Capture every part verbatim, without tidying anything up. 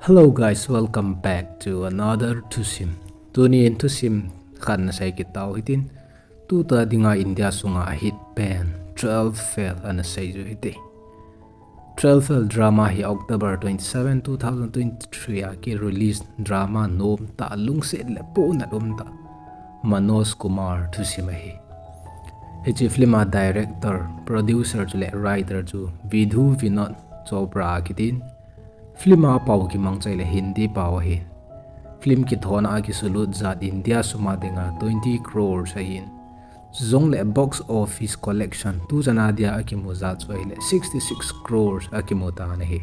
Hello guys, welcome back to another thusim. Tuni in thusim khat nasei kit tau hitin, tuta dinga India sunga a hit pen twelve Fail ana sei u hite. Twelve Fail drama hi October twenty-seven, two thousand twenty-three a ki release drama nom tah, lungset le pohnat um tah Manoj Kumar thusim ahi. Hiche film a director, producer chule writer chu Vidhu Vinod Chopra akitin, film a pau kimang chai le Hindi pau ahi. Film kithona a kisulut jat India sum a dinga twenty crores ahin. Chujongle box office collection tuchan a dia akimu jat chu ahile sixty-six crores akimu tan ahi.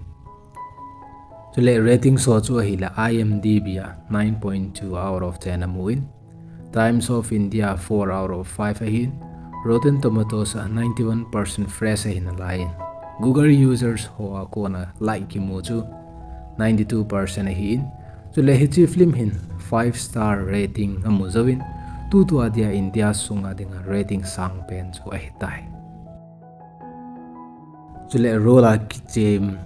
Chule rating so chu ahile I M D B a nine point two out of ten amun, Times of India four out of five ahin, Rotten Tomatoes a ninety-one percent fresh ahin alaiyin, Google users ho a kona like kimu chu ninety-two percent ahin, chule hiche film hin five star rating amu jouvin, tutua dia India sunga dinga rating sang pen chu ahitai. Chule role a kichem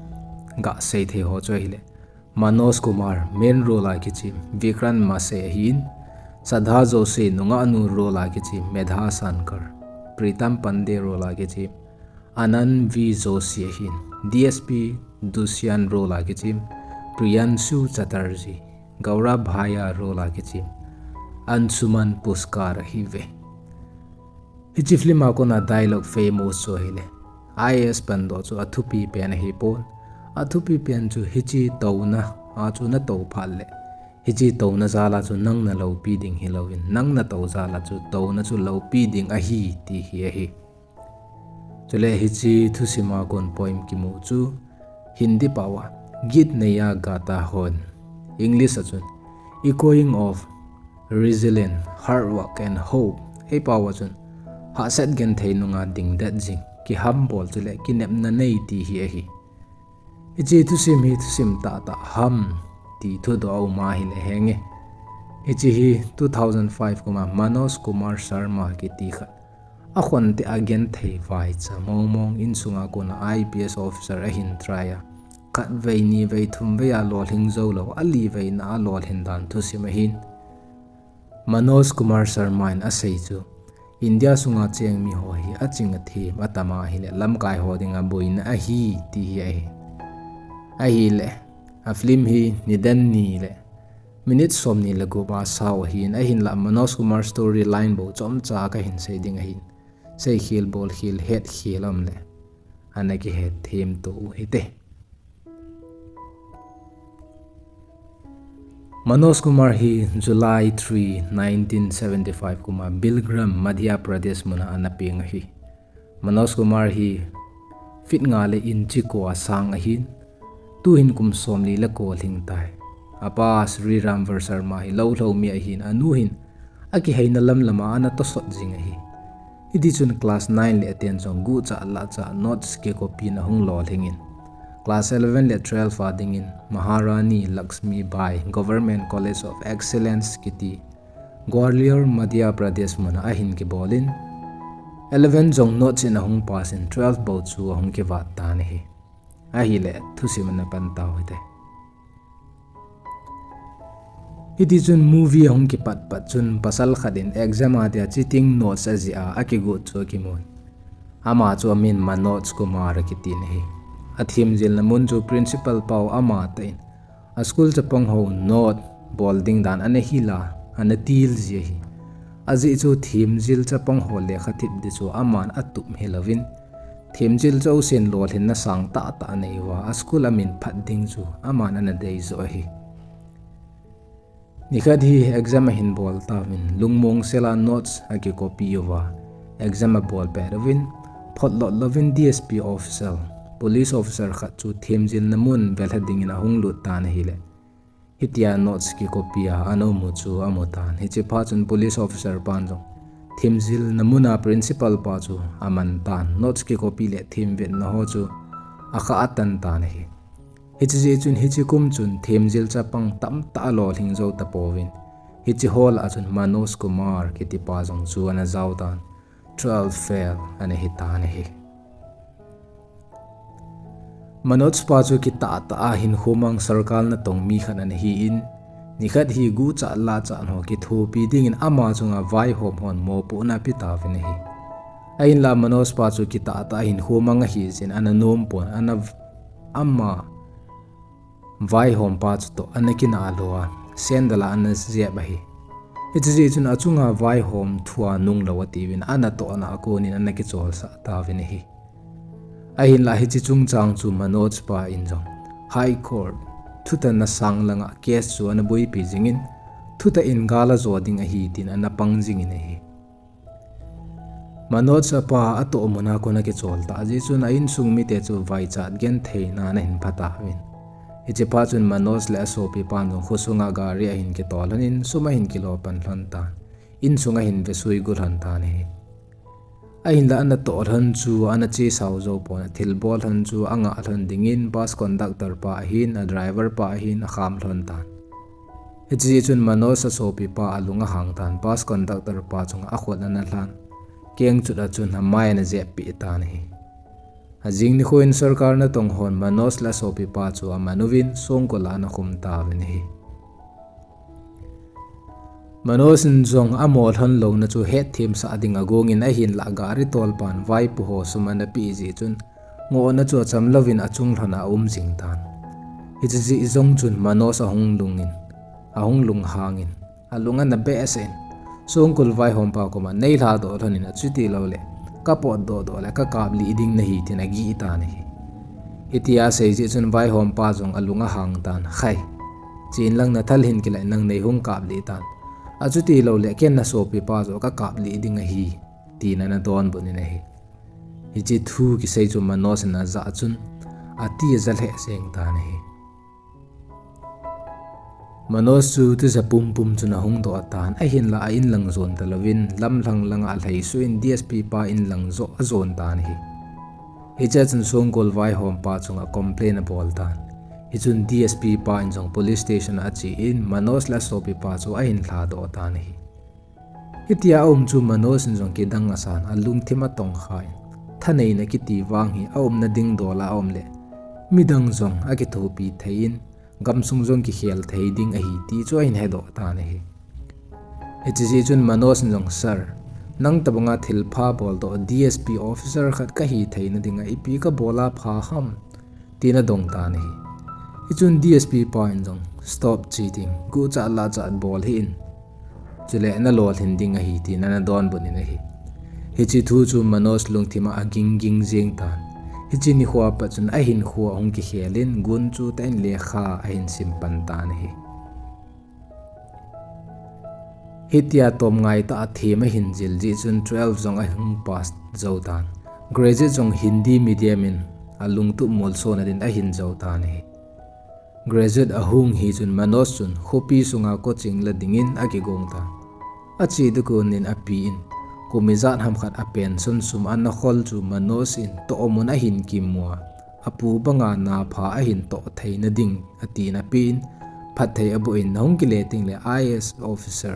gasei thei ho chu ahile, Manoj Kumar main role a kichem Vikrant Massey ahin, Shraddha Joshi nungahnu role a kichem Medha Shankar, Pritam Pandey role a kichem Anant V Joshi ahin, D S P Dushyant role a kichem Priyanshu Chatterjee, Gaurav Bhaiya role a kichem Anshuman Pushkar ahiuve. Hiche film a kona dialogue famous chu ahile, I A S pandoh chu athupi pen ahipon, athupi pen chu hiche touna a chu natou phat le, hiche touna jal a chu nang naloupi ding hilouvin, nang natou jal a chu touna chu loupi ding ahi, ti hi ahi. Chule hiche thusim a kon poem kimu chu Hindi pau a Geet Naya Gaata Hoon, English a chun Echoing of Resilience, Hard Work and Hope, eipao a chun hahsat genthei nunga dingdet jing, kihambol chule kinepna nei ti hi ahi. Hiche thusim hi thusim tahtah ham ti thudoh a um ahile henge. Hiche hi two thousand five kum a Manoj Kumar Sharma kiti khat, akhonte a genthei vaicha mongmong, insunga kona I P S officer ahin try a, khatvei nivei thumvei a lolhing joulou, aliveina a lolhin dan thusim ahin. Manoj Kumar Sharma in asei chu, India sunga cheng miho hi aching athem atam ahile lamkai ho dinga boina ahi ti hi ahi. Ahile, a film hi nidan ni le minute somni le gup a sao ahin, ahinla Manoj Kumar storyline bou chomcha kahin sei ding ahin, seikhel bolkhel hetkhel aum le ana kihetthem to u hite. Manoj Kumar hi July three, nineteen seventy-five kum a Bilgram, Madhya Pradesh mun a ana peng ahi. Manoj Kumar hi feet nga le inch ko a sang ahin, tuhin kum somli le ko alhing tai. Apa Sriram Veer Sharma hi loulhou mi ahin, anu hin akiheina lamlam a ana tosot jing ahi. Hitichun class nine le ten jong guhcha lahcha notes kicopy na hung lolhing in, class eleven le twelve a dingin Maharani Lakshmibai Government College of Excellence kiti Gwalior, Madhya Pradesh mun a ahin kibol in, eleven jong notes in ahung pass in, twelve bou chu ahung kivat tan ahi. Ahile thusim ana pan tau hite. Hitichun movie ahung kipat pat chun pasal khat in exam a dia cheating notes ajih a akigot chu akimun. Ama chu amin Manoj Kumar akitin ahi. Athemjilna mun chu principal pau amatah in, a school chapang ho note bol ding dan ana hil a, ana til ji ahi. Ajeh chu themjil chapang ho lekha thip di chu aman atup hilouvin, themjil jousen lolhinna sang tahtah anei uva, a school amin phat ding chu aman ana dei joh ahi. Nikhat hi exam ahin bol tauvin, lungmong sel a notes akicopy uva, exam abol pet uvin, photlot louvin D S P officer, police officer khat chu themjilna mun velha dingin ahung lut tan ahile, hitia notes kicopy a ana um u chu amu tan. Hiche phat chun police officer pan jong themjilna mun a principal pa chu aman tan, notes kicopy le themvetna ho chu akhah atan tan ahi. Hiche jeh chun hiche kum chun themjil chapang tamtah alolhing jou tapouvin, hiche ho lah a chun Manoj Kumar kitipa jong chu ana jao tan, twelve fail ana hitan ahi. Manoj pa chu kitah tah a hinkho mang sorkar natong mi khat ana hi in, nikhat hi gucha lacha ho kithopi dingin ama chunga vaihom hon mopohna ape tauvin ahi. Ahinla Manoj pa chu kitah tah a hinkho mang ahi jeh in ana nom pon, ana v-, ama vaihom pa chu toh ana kinah lo a, sandal a ana jep ahi. Hiche jeh chun achunga vaihom thua nung lou atiuvin, ana tohna a konin ana kicholsah tauvin ahi. Ahinla hiche chungchang chu Manoj pa in jong High Court, thutah na sang langa case chu ana boipi jingin, thutah in gal ajo ding ahi tin ana pang jingin ahi. Manoj apa atoh muna kon akichol tah jeh chun a insung mite chu vaichat gentheina ana hin pha tauvin. Hiche phat chun Manoj le asopipan jong khosunga gari ahin kitol lhonin, sum ahin kilo pan lhon tan, insung ahin vesui gu lhon tan ahi. Ahinla ana toh lhon chu ana chesao jou pon, athilbol lhon chu angah lhon dingin bus conductor pa ahin, a driver pa ahin akham lhon tan. Hiche jeh chun Manoj asopipa alung ahang tan, bus conductor pa chunga akhut ana lhan, kengchut a chun amai ana jeppeh tan ahi. Ajing nikho in sorkar natong hon Manoj le asopipa chu aman uvin songkul a ana khum tauvin ahi. Manoj in jong amo lhon louna chu hetthemsah ding agongin, ahinla gari tolpan vaipo ho sum ana peh jeh chun ngohna chu acham louvin achung lhona aum jing tan. Hiche jeh jong chun Manoj ahung lungin, ahung lunghangin, alung ana behseh in, songkul vaihompa koma nei lhadoh lhonin, achuti louleh kapotdoh doh le kakaplih ding nahi tin agih tan ahi. Hitia asei jeh chun vaihompa jong alung ahang tan, khai, chen lang nathal hin kila in, nang neihung kaplih tan, achuti louleh ken nasopipa joh kakaplih ding ahi, tin ana donbut in ahi. Hiche thu kisei chu Manoj in ajah chun ati aja lheh jeng tan ahi. Manoj chu tija pumpum chun ahung doh tan, ahinla a in lang jon talouvin, lamlhang langa alheisuh in D S P pa in lang joh ajon tan ahi. Hichea chun songkul vaihompa chunga complain abol tan. Hichun D S P pa in jong police station a ache in, Manoj le asopipa chu ahin lhadoh tan ahi. Hitia aum chu Manoj in jong kidang asan, alungthim atongkha in, thaneina kiti vang hi aumna ding dola aum le, midang jong akithopi thei in, gamsung jong kikhel thei ding ahi ti chu ahin hedoh tan ahi. Hiche jeh chun Manoj in jong, Sir, nang tobanga thilpha boldoh D S P officer khat kahi theina dinga ipi kabol a pha ham? Tin adong tan ahi. Hichun D S P pa in jong, Stop cheating, guchat lachat bol hih in, chule nalolhin ding ahi, tin ana donbut in ahi. Hiche thu chu Manoj lungthima aging ging jeng tan. Hiche nikhoa pat chun ahinkhoa ahung kikhel in, gunchu tah in lekha ahin simpan tan ahi. Hitia tomngai tah a them ahin jil jeh chun twelve jong ahung pass jou tan. Graduate jong Hindi medium in alungtup molsona din ahin jou tan ahi. Graduate ahung hi chun Manoj chun khopi sunga coaching la dingin akigong tan. Ache ding konin api in kum ijat ham khat a pension sum ana khol chu Manoj in tohmun ahin kimu a, apu banga napha ahin toh theina ding atin api in phatthei aboh in, nahung kile tengle I A S officer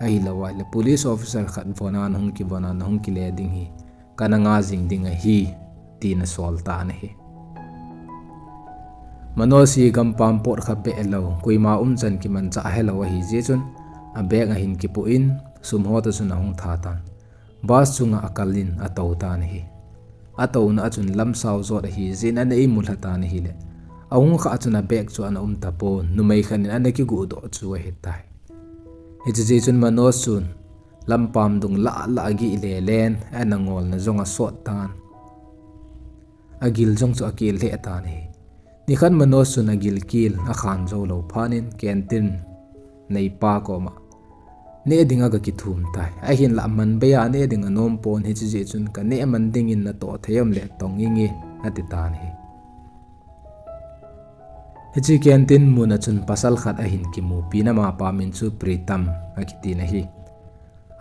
ahilouleh police officer khat vona nahung kivona nahung kile ding hi kana nga jing ding ahi, tin asol tan ahi. Manoj hi gampam pot kha behlou, koima umchan kimanchah helou ahi jeh chun, abag ahin kipoh in, sum ho toh chun ahung tha tan. Bus chunga akal in atou tan ahi. Atouna a chun lamsao jot ahi jeh in ana imulha tan ahile, ahung khah a chun abag chu ana um tapon, numei khat in ana kiguhdoh chu ahitai. Hiche jeh chun Manoj chun lampam dung lah lah agih lelen, ana ngolna jong asot tan. Agil jong chu akel lheh tan ahi. Nikhat Manoj chun agil kel akhan jou lou phat in canteen neipa koma, Neh dinga gakithum tai. Ahinlah man beiya neh ding anom pon, hiche jeh chun kaneh man dingin natoh thei um le tong inge, ati tan ahi. Hiche canteen mun a chun pasal khat ahin kimupi in, amapa min chu Pritam akitin ahi.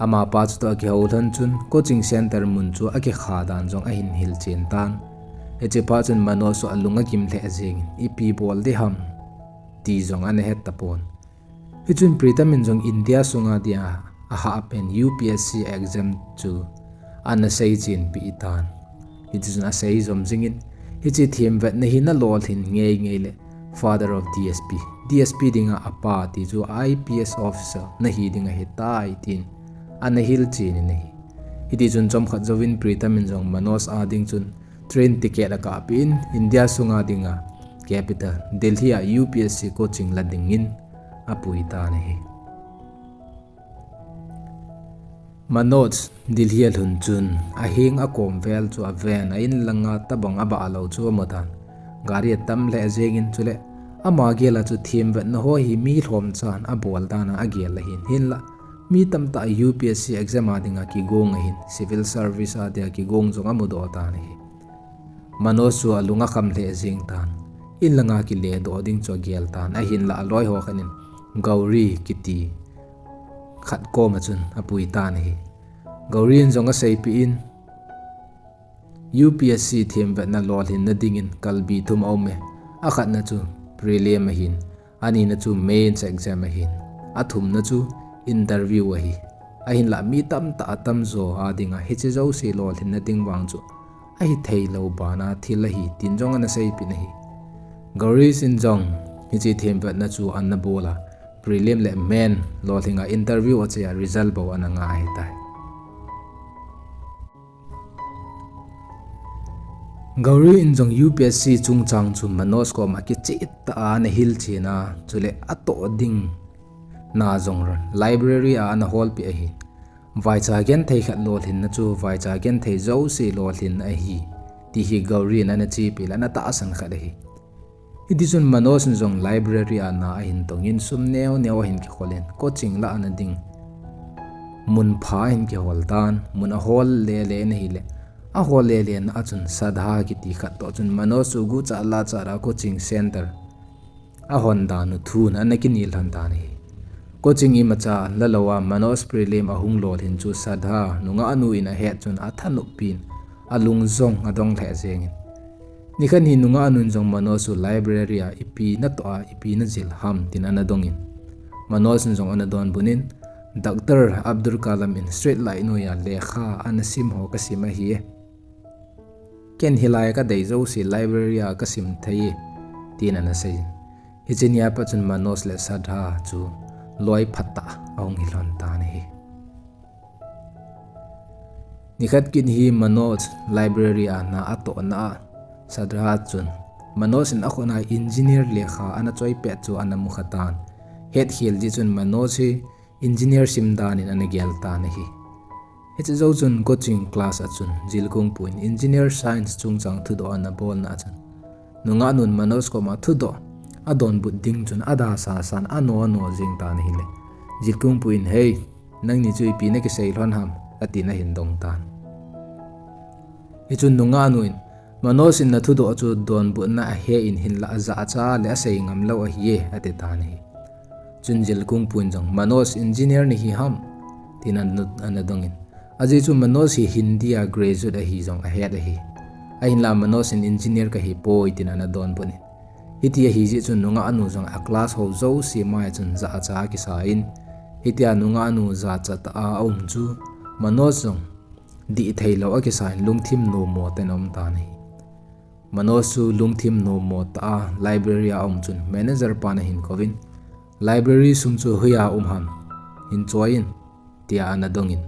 Amapa chutoh akihou lhon chun coaching center mun chu akikha dan jong ahin hilchen tan. Hiche phat chun Manoj chu alung agim lheh jengin, ipi bol ding ham ti jong ana het tapon. Hichun Pritam in jong India sunga dia ahahpen U P S C exam chu ana seichenpi tan. Hitichun asei jom jingin, Hiche themvetna hi nalolhin ngei ngei le Father of D S P, D S P dinga apa ti chu I P S officer nahi ding ahitai tin ana hilchen in ahi. Hiti chun chomkhat jouvin Pritam in jong Manoj a ding chun train ticket akapin India sunga dinga capital Delhi a U P S C coaching la dingin apui tan ahi. Manoj Delhi alhun chun aheng akom vel chu aven, a inlanga tabang abah lou chu amu tan. Gari atam lheh jengin chule ama gel a chu themvetna ho hi mi lhomchan abol dan a agel ahin, hinlah mi tamtah U P S C exam a dinga kigong ahin, civil service a dia kigong jong amudoh tan ahi. Manoj chu alung akham lheh jeng tan. Inlanga kiledoh ding chu agel tan, ahinlah aloi ho khat in Gauri kiti khat koma chun apui tan ahi. Gauri in jong aseipeh in, U P S C themvetna lolhinna dingin kalbi thum aume. Akhatna chu prelim ahin, anina chu mains exam ahin, athumna chu interview ahi. Ahinlah mi tamtah atamjo a dinga hiche jouse lolhinna ding vang chu ahithei lou bana thil ahi tin jong ana seipeh in ahi. Gauri in jong hiche themvetna chu ana bol a, prelim le main lolhinga interview achai a result bou ana nga ahitai. Gauri in jong U P S C chungchang chu Manoj koma kichehtah a ana hilchen a, chule atoh ding na jong library a ana holpeh ahi. Vaicha genthei khat lolhinna chu vaicha genthei jouse lolhinna ahi, ti hi Gauri in ana chepeh le ana tahsan khat ahi. Hiti chun Manoj in jong library a na ahin tongin sum neo neo ahin kikhol in coaching la ana ding mun pha ahin kihol tan, mun ahol lele in ahile, ahol lele na a chun Sadha kiti khat toh chun Manoj chu gucha lacha a coaching center ahon dan u thun ana kinel lhon tan ahi. Coaching imacha la lou a Manoj prelim ahung lolhin chu Sadha nungahnu in ahet chun athanoppi in alung jong adong lheh jengin, nikhat hi nungahnu in jong Manoj chu library a ipi natoh a ipi najil ham tin ana dongin, Manoj in jong ana donbut in, Doctor Abdul Kalam in street light noiya lekha ana sim ho kasim ahi e. Ken hilai a kadei jouse library a kasim thei e, tin ana seiyin. Hiche nia pat chun Manoj le Sadha chu loi phatah a ahung hi lhon tan ahi. Nikhat kit hi Manoj library a na atohna a Sadha chun Manoj in akhut a engineer lekha ana choipet chu ana mukha tan. Hetkhel jeh chun Manoj hi engineer sim dan in ana gel tan ahi. Hiche jou chun coaching class a chun Jilkungpu in engineer science chungchang thudoh ana bolna a chun nungah nun Manoj koma thudoh adonbut ding chun adalha san ano ano jeng tan ahile, Jilkungpu in, "Hei, nangni chu ipi nakisei lhon ham?" atin ahin dong tan. Hichun nungah nu in, "Manoj in nathudoh chu donbutna ahe in hinlah ajahcha le asei ngam lou ahi e," ati tan ahi. Chun Jilkungpu in jong, "Manoj engineer nahi ham?" tin ana, ana dongin. Ajeh chu Manoj hi Hindi a graduate ahi jong ahet ahi. Ahinlah Manoj in engineer kahipoi tin ana donbut in. Hiti ahi jeh chun nungah nu jong a class ho jouse mai a chun jahcha akisa in. Hitia nungah nu jachat a aum chu Manoj jong dih thei lou akisa in lungthim nomo tah in aum tan ahi. Manoj chu lungthim nomo tah a library a aum chun manager pan ahin kouvin, "Library sum chu hoiya um ham? Hin choi in," tia ana dongin.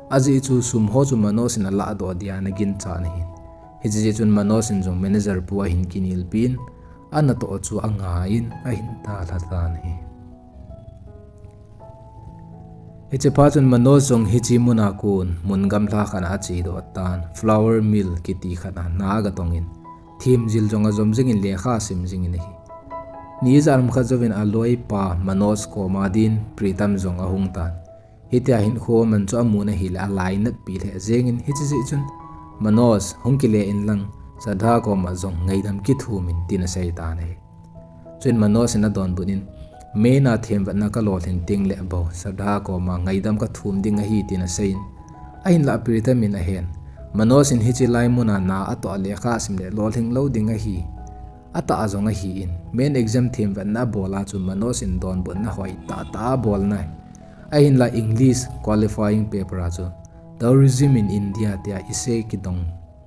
Ajeh chu sum ho chu Manoj in aladoh dia ana ginchat ahin. Hiche jeh chun Manoj in jong manager pu ahin kinelpi in, anatoh chu angah in ahin dalha tan ahi. Hiche phat chun Manoj jong hiche muna kon mun gamla khat a achedoh tan, flour mill kiti khat a na agatong in, themjil jong ajom jingin lekha asim jingin ahi. Ni ijat ham khat jouvin aloipa Manoj koma din Pritam jong ahung tan. Hitia hinkho man chu amun ahile alainatpi lheh jengin, hiche jeh chun, "Manoj, hung kile inlang, Sadha koma jong ngaidam kithum in," tin asei tan ahi. Chuin Manoj in adonbut in, "Main a themvetna kalolhin teng le bou Sadha koma ngaidam kathum ding ahi," tin asei in. Ahinlah Pritam in ahen, "Manoj in hiche lai muna na atoh a lekha asim le lolhing lou ding ahi. Atah jong ahi in, main exam themvetna abol a chu Manoj in donbutna hoitah tah abol nai. Ahinlah English qualifying paper a chu Tourism in India tia essay kidong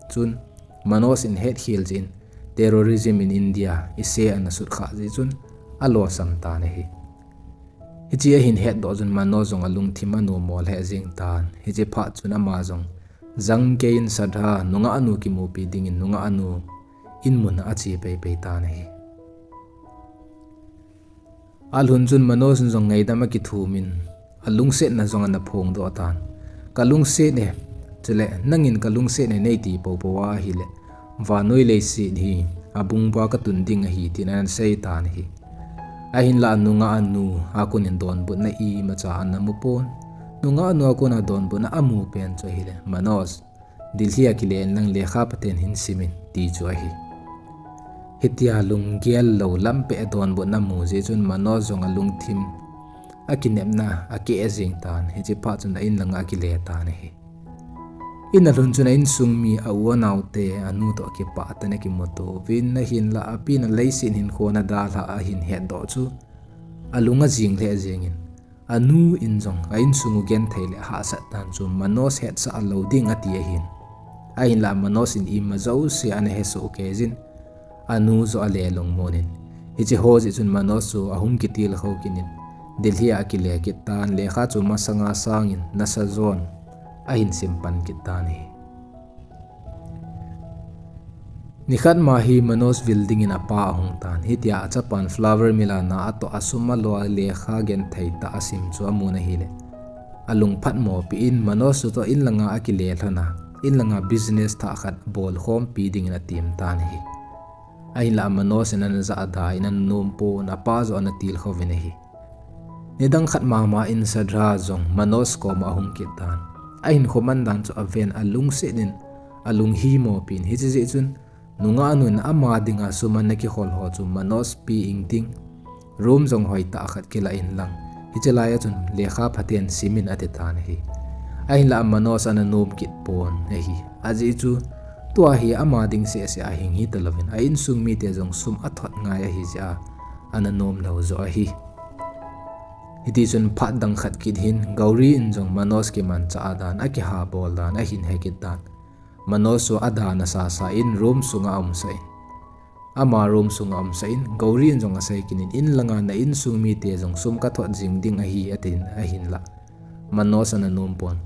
chun Manoj in hetkhel jeh in terrorism in India, ise ana sut kha jeh chun alosam tan ahi. Hiche ahin hetdoh chun Manoj jong alungthim anom mo lheh jeng tan. Hiche phat chun ama jong jangkei in Shraddha nungah nu kimupi dingin nungah nu in mun a ache peipei tan ahi. Alhun chun Manoj in jong ngaidam akithum in, alungsetna jong ana phongdoh tan. Ka lungset e, chule nangin ka lungset e nei ti poupou ahile, vannoi leiset hi abung bua katun ding ahi, tin ana sei tan ahi. Ahinlah nungah nu a kon in donbutna imacha ana mu pon. Nungah nu a kon a donbutna amu pen chu ahile, Manoj, Delhi a kile in lang lekha phaten hin sim in ti chu ahi. Hitia lunggel lou lampi a donbutna amu jeh chun Manoj jong alungthim akinepna akeh jeng tan, hiche phat chun a in langa akile tan ahi. In alhun chun a insung mi a u a naote anu toh kipah tah in akimuto uvin ahinlah api in leiset hinkho ana dalha ahin hetdoh chu alung ajing lheh jeng in, anu in jong a insung u genthei le hahsat dan chu Manoj hetsah lou ding ati ahin. Ahinlah Manoj in ima jouse ana hesoh kei jin, anu joh ale lungmon in. Hiche ho jeh chun Manoj chu ahung kitilkhou kit in, Delhi a akile kit tan, lekha chu masanga sangin nasa jon ahin sim pan kit tan ahi. Nikhat ma hi Manoj vil dingin apa ahung tan. Hitia achapan flour mill a na atoh a sum alo a lekha genthei tah a sim chu amun ahile, alung phatmopi in Manoj chu toh in langa akile lhon a, in langa business thah khat bolkhompi dingin atem tan ahi. Ahinlah Manoj in ana jahda in ana nom pon, apa joh ana tilkhou vin ahi. Nidang khat mama in Shraddha jong Manoj koma ahung kit tan. Ahinkho man dan chu aven, alungset in, alunghimopi in, hiche jeh chun nungah nun ama dinga sum ana kikhol ho chu Manoj pe ing ting, room jong hoitah khat kilah in lang, hiche lai a chun lekha phaten sim in ati tan ahi. Ahinlah Manoj ana nom kit pon ahi. Ajeh chu tua hi ama ding sehseh a hing hita louvin, a insung mite jong sum athot ngai ahi jeh a ana nom lou joh ahi. Hitichun phat dang khat kit hin Gauri in jong Manoj kimanchah a dan, akihabol dan ahin he kit tan. Manoj chu adan asasa in room sunga aumsah in, ama room sunga aumsah in, Gauri in jong asei kit in, in langa na insung mite jong sum kathot jing ding ahi, atin ahinlah Manoj ana nom pon.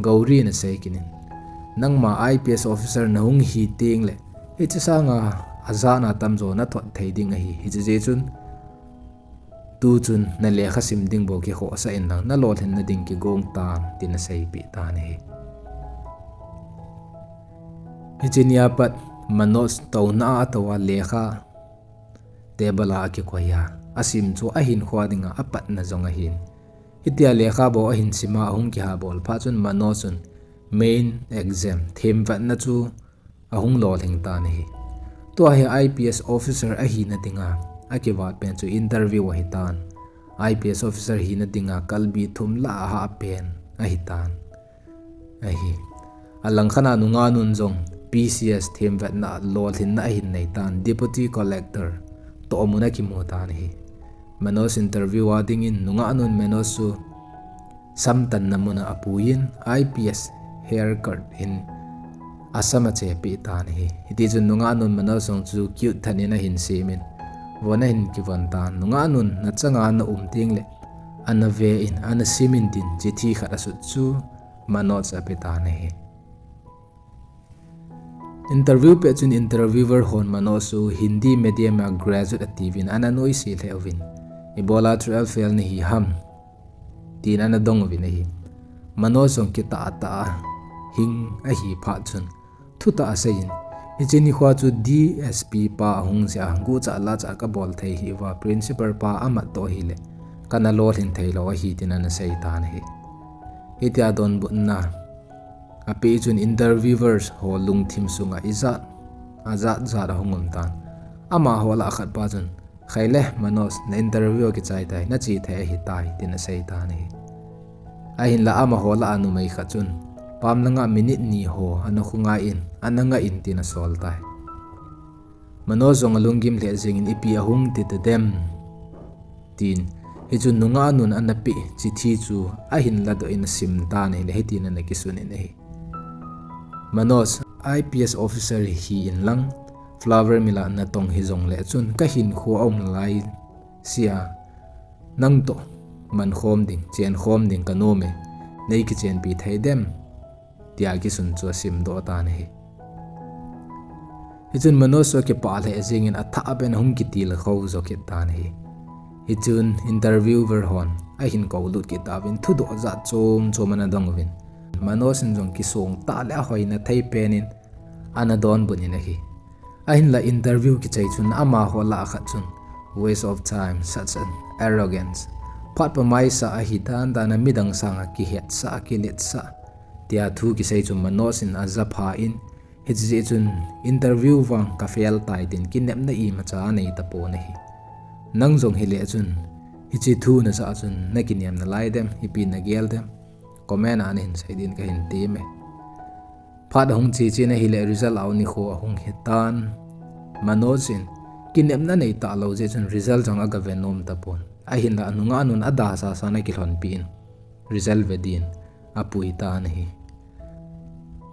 Gauri in asei kit in, nangma I P S officer nahung hi tengle, hiche sanga ajana tamjo nathot thei ding ahi, hiche jeh chun tuchun na lekha sim ding bou kikhohsah in lang, na lolhinna ding kigong tan, tin aseipeh tan ahi. Hiche nia pat Manoj touna a atou a lekha table a akikoi a, asim chu ahinkho dinga apatna jong ahin. Hitia lekha bou ahin sim a ahung kihabol phat chun Manoj chun main exam themvetna chu ahung lolhing tan ahi. Tua hi I P S officer ahina dinga akivat pen chu interview ahitan. I P S officer hina dinga kalbi thum lah a hah pen ahitan ahi. Alangkhat a nungah nun jong P C S themvetna lolhinna ahin neitan, Deputy Collector toh mun akimu tan ahi. Manoj interview a dingin nungah nun Manoj chu samtanna mun a apuiyin, I P S haircut in asam achepeh tan ahi. Hitichun nungah nun Manoj jong chu cute tah in ahin semin, von ahin kivon tan. Nungah nun nachanga naum tengle ana ve in, ana sim in tin chithi khat asut chu Manoj ape tan ahi. Interview pet chun interviewer hon Manoj chu Hindi medium a graduate atiuvin ana noise lheh uvin, ibola twelve fail nahi ham, tin ana dong uvin ahi. Manoj jong kitah tah a hing ahi phat chun thutah aseiyin, hiche nikho chu D S P pa ahung jeh a gucha lacha kabol thei hih uva, principal pa amat toh ahile kana lolhin theilou ahi, tin ana sei tan ahi. Hitia donbutna apeh chun interviewers ho lungthim sunga ijat ajat jat ahung um tan. Amaho lah a khat pa chun, khaile Manoj, na interview akichai tai, nache thei ahitai, tin asei tan ahi. Ahinlah amaho lah a numei khat chun pam langa minute ni ho ana khongai in, ana ngah in, tin asol tai. Manoj jong alunggim lheh jengin, ipi ahung titadem, tin, hichun nungah nun ana peh chithi chu ahin ladoh in asim tan ahile hitin ana kisun in ahi. Manoj, I P S officer hi in lang, Flour mill a natong hijongle chun kahinkho a um lai sia, nangtoh mankhom ding, chenkhom ding kanom e, nei kichenpi thei dem, tia kisun chu asimdoh tan ahi. Hichun Manoj chu akipah lheh jengin athah pen ahung kitilkhou jo kit tan ahi. Hichun interviewer hon ahin koulut kit tauvin thudoh jat chom chom ana dong uvin, Manoj in jong kisong tah le ahoina thei penin ana donbut in ahi. Ahinla interview kichai chun amaho lah a khat chun, "Waste of time, such an arrogance. Phat pamaisah ahi dan dan a midang sanga kihetsah, kiletsah," tia thu kisei chun Manoj in ajapha in, hiche jeh chun interview vang ka fail tai tin kinepna imacha anei tapon ahi. Nang jong hile chun hiche thu najah chun nakinem nalai dem, ipi nagel dem, comment a nahin sei din kahin tem e. Phat ahung che chen ahile result out nikho ahung hitan. Manoj in kinepna nei talou jeh chun result jong agave nom tapon. Ahinla anungah nun ada sasan akilhonpi in result ve din apui tan ahi.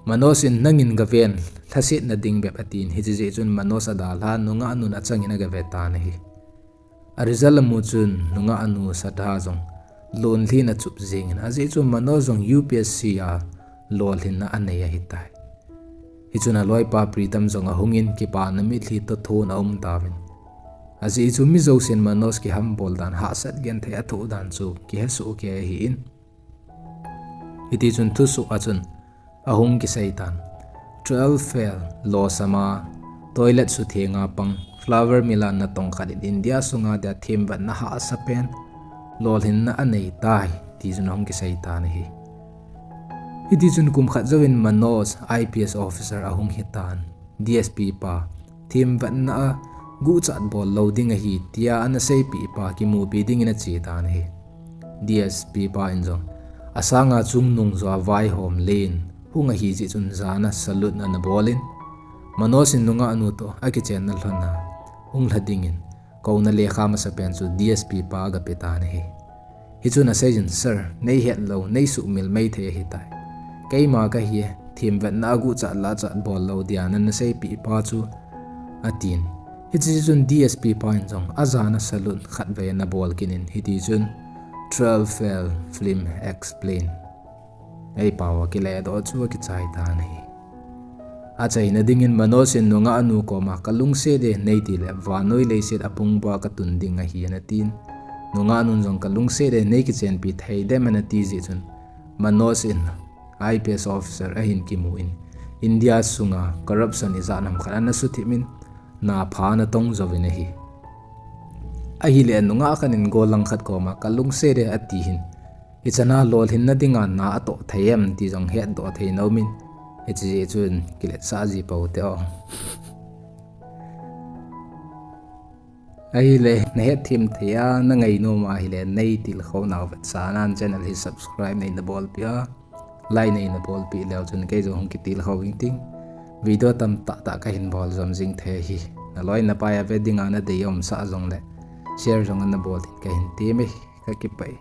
Manoj in, "Nangin gaven, lhasetna ding bep," atin, hiche jeh chun Manoj adalhan nungah nun achangin agave tan ahi. A result amu chun nungah anu Shraddha jong lonlhin achup jengin, ajeh chu Manoj jong U P S C a lolhinna anei ahitai. Hichun aloipa Pritam jong ahungin kipana mitlhi toh thon aum tauvin. Ajeh chu mi jousen Manoj kihambol dan, hahsat genthei athoh dan chu kihesoh kei ahin. Hitichun thusoh a chun ahung kisei tan, twelve fail, losam a, toilet suthenga pang, flour mill a natong khat in India sunga dia themvetna hahsa pen lolhinna anei tai, tichun ahung kisei tan ahi. Hitichun kum khat jouvin Manoj I P S officer ahung hitan, D S P pa themvetna a guhchat bol lou ding ahi tia ana seipeh pa kimupi dingin ache tan ahi. D S P pa in jong asanga chungnung jo avaihom len hung ahi jeh chun jana salute ana bol in, Manoj in nungah nu toh akichenna lhon a hung lha dingin kouna lekha masapen chu D S P pa agape tan ahi. Hichun aseijin, "Sir, neihet lou, neisuhmil maithei ahitai. Keima kahi e, themvetna a guhchat lachat bol lou dia nana seipeh pa chu," atin. Hiche chun D S P pa in jong ajana salute khatvei ana bol kit in, hitichun Twelve Fail Film Explain eipao a kiledoh chu akichai tan ahi. Achaina dingin Manoj in nungah nu koma, "Kalungset e neiti le, vannoi leiset apungba katun ding ahi," anatin. Nungah nun jong, "Kalungset e, neikichenpi thei dem," anati jeh chun Manoj in I P S officer ahin kimu in, India sunga corruption ijat ham khat ana suthip in, napha ana tong jouvin ahi. Ahile nungah khat in golhang khat koma, "Kalungset e," ati hin, "Hichana lolhinna dinga na atoh thei em?" ti jong hetdoh thei nom in, hiche jeh chun kiletsah ji pou te o. Ahile, nahetthem thei a, nangainom ahile, neitilkhou nau vetsahnan channel hi subscribe neina bolpeh a, like neina bolpeh leu chun kei jong hung kitilkhou inting. Video tamtah tah kahin bol jom jing thei ahi. Naloi napai a ve dinga nadei umsah jongle share jong ana bol in kahin temme, kakipah e.